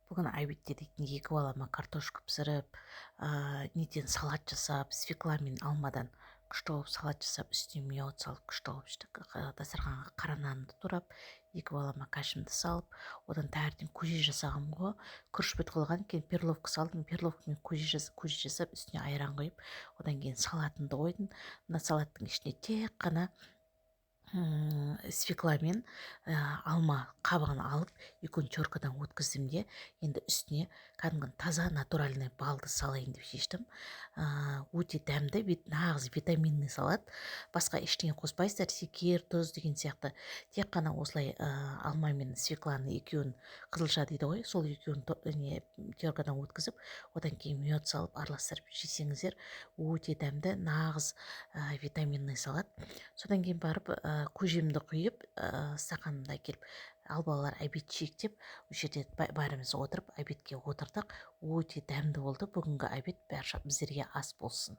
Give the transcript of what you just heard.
Бүгін обедте дейтін екі балама картошка пісіріп, неден салат жасап, свекла мен алмадан күшті қылып салат жасап, үстіне мед салып, күшті қылып іштік. Дастарханға қара нанды турап, екі балама кашымды салып, одан таңертең көже жасағанмын ғой, күріш бітіп қалған екен, перловка салдым. Перловкамен көже жасап, үстіне айран құйып, одан кейін салатымды қойдым. Мына салаттың ішіне тек қана свекла мен алма қабығын алып, екеуін теркадан өткіздім де, енді үстіне кәдімгі таза натуральный балды салайын деп шештім. Өте дәмді, нағыз витаминный салат. Басқа ештеңе қоспайсыздар, шекер, тұз деген сияқты. Тек қана осылай алма мен свекланы екеуін, қызылша дейді ғой, сол екеуін не теркадан өткізіп, одан кейін мед салып, араластырып жесеңіздер, өте дәмді, нағыз витаминный салат. Содан кейін барып көжемді құйып, стақанымды әкеліп, «Ал, балалар, обед ішейік» деп, осы жерде бәріміз отырып, обедке отырдық. Өте дәмді болды бүгінгі обед. Бәрі біздерге ас болсын.